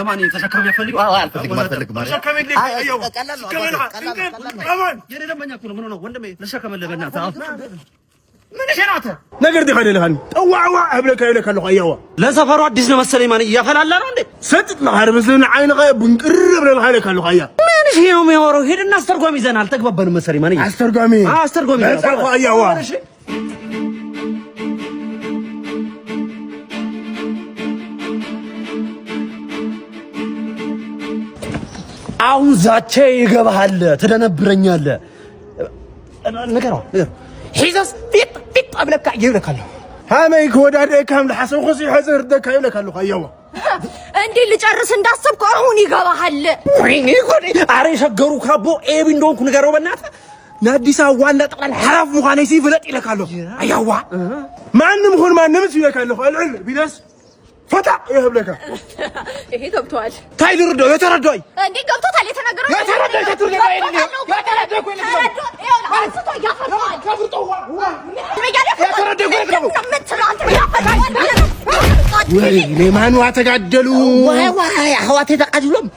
ማን ተሸከም ያፈልግ? አልፈልግም አልፈልግም። የኔ ደንበኛ እኮ ነው። ምን ሆነው ወንድሜ? ልሸከምልህ በእናትህ። ምን ነገር ዲኻ ደለኻኒ ጠዋዕዋዕ ህብለካ ይብለካ ኣለኹ ኣያዋ። ለሰፈሩ አዲስ ነው መሰለኝ። ማን እያፈላላ ነው እንዴ? ሰጥጥ መኻር መስለኒ ዓይንኸ ብንቅር ብለልካ ይብለካ ኣለኹ ኣያ። ምን እሺ ነው የሚያወራው? ሄድና አስተርጓሚ ይዘናል። አልተግባባንም መሰለኝ። ማን አስተርጓሚ? አስተርጓሚ መጻኹ ኣያዋ። አሁን ዛቻ ይገባሃል፣ ትደነብረኛለህ። ንገረው ንገረው። ሒዘስ ፊጥ ፊጥ አብለካ ይብለካለሁ። ሃመይ ክወዳደእካ ከም ዝሓሰብኩ ሕዚ ርደካ ይብለካ ኣለኹ ኣያዋ። እንዴ ልጨርስ እንዳሰብኩ አሁን ይገባሃል። ወይኔ ጉዴ! ኧረ የሸገሩ ካቦ ኤቢ እንደሆንኩ ንገረው በእናትህ። ንኣዲስ ኣበባ ዋና ጠቅላላ ሓላፍ ምዃነይ ፍለጥ ኢለካ ኣለኹ ኣያዋ። ማንም ኹን ማንም ይብለካ ኣለኹ ኣልዕል ቢለስ ፈታ ይህብለካ። ይሄ ገብቶሃል። እንታይ ዝርድኦ የተረድኦይ? እንዴ ገብቶታል። የተናገረው ወይኔ ማንዋ ተጋደሉ ዋይ ዋይ ኣሕዋተይ ተቃቲሎም።